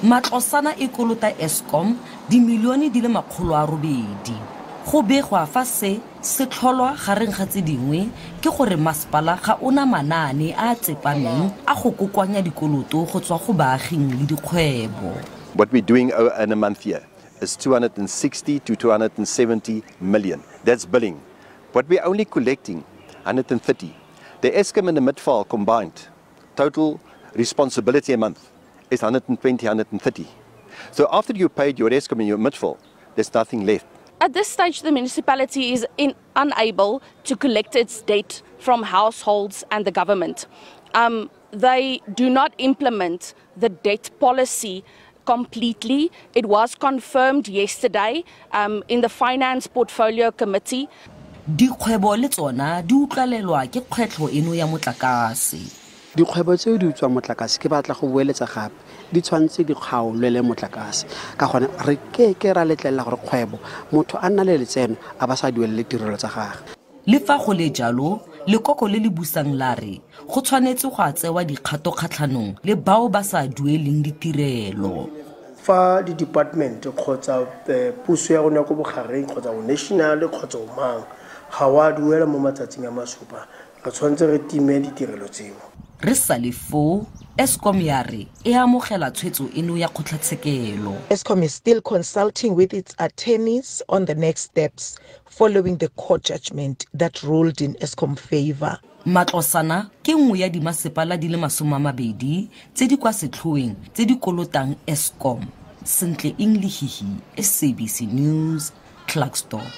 Matlosana e kolota Eskom dimilione di le 800. Go begwa fa se se tlholwa gareng ga tse dingwe ke gore masepala ga ona manaane a a tsepameng a go kokoanya dikoloto go tswa go baaging le dikgwebo. What we're doing in a month here is 260 to 270 million. That's billing. But we're only collecting 130. The Eskom and the Midvaal combined, total responsibility a month is 120, 130. So after you paid your Eskom and your Midvaal, there's nothing left. At this stage, the municipality is unable to collect its debt from households and the government. They do not implement the debt policy completely. It was confirmed yesterday in the Finance Portfolio Committee. Dikgwebo le tsona di utlwalelwa ke kgwetlho eno ya motlakase. Dikgwebo tseo di utswang motlakase, ke batla go boeletsa gape, di tshwanetse di kgaolwe motlakase, ka gone re ke ra letlelela gore kgwebo motho a nna le letseno a ba sa duelele tirelo tsa gagwe. Le fa go le jalo, lekoko le le busang la re go tshwanetse go a tsewa dikgato kgatlhanong le bao ba sa dueleng ditirelo. Fa di-department kgotsa puso ya rona ko bogareng kgotsa o national kgotsa o mang ga wa duela mo matsatsing a masupa, re tshwanetse re time ditirelo tseo. Re sa le foo, Eskom ya re e amogela tshwetso eno ya kgotlatshekelo. Eskom is still consulting with its attorneys on the next steps following the court judgment that ruled in Eskom favor. Matlosana ke nngwe ya dimasepala di le 20 tse di kwa setlhoeng tse di kolotang Eskom. Sentle Eng Lehihi, SABC News, Klerksdorp.